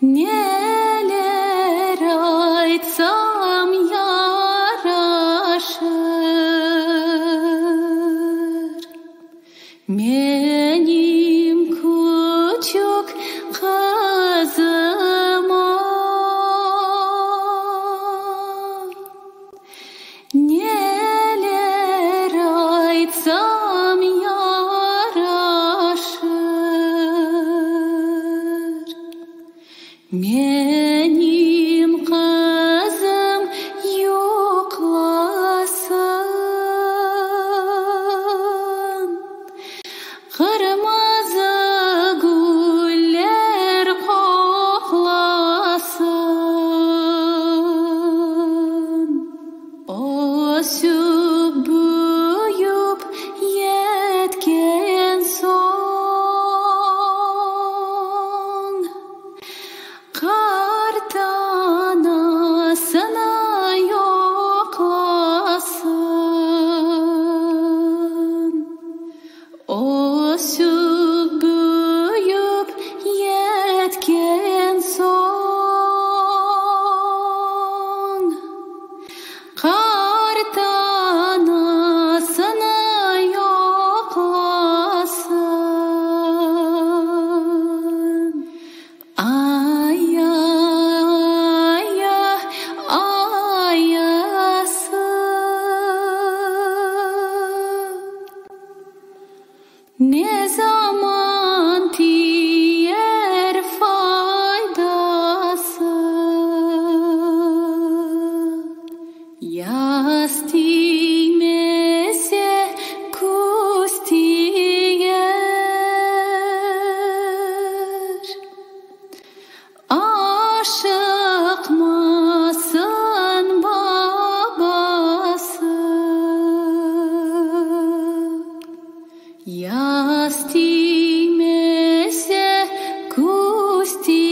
Neler aytsam yaraşır Menim küçük qızıma? Neler aytsam yaraşır Menim qızım yuqlasın, Qırmızı güller qoqlasın. Ösip büyüp yetken soñ, Qartanasını yoqlasın. Ösip büyüp yetken soñ, Qartanasını yoqlasın. Ay-ay, ayası, Ne zaman tiyer faydası? Yaz tiymese, küz tiyer, Aşıqmasın babası. Yaz tiymese, küz tiyer.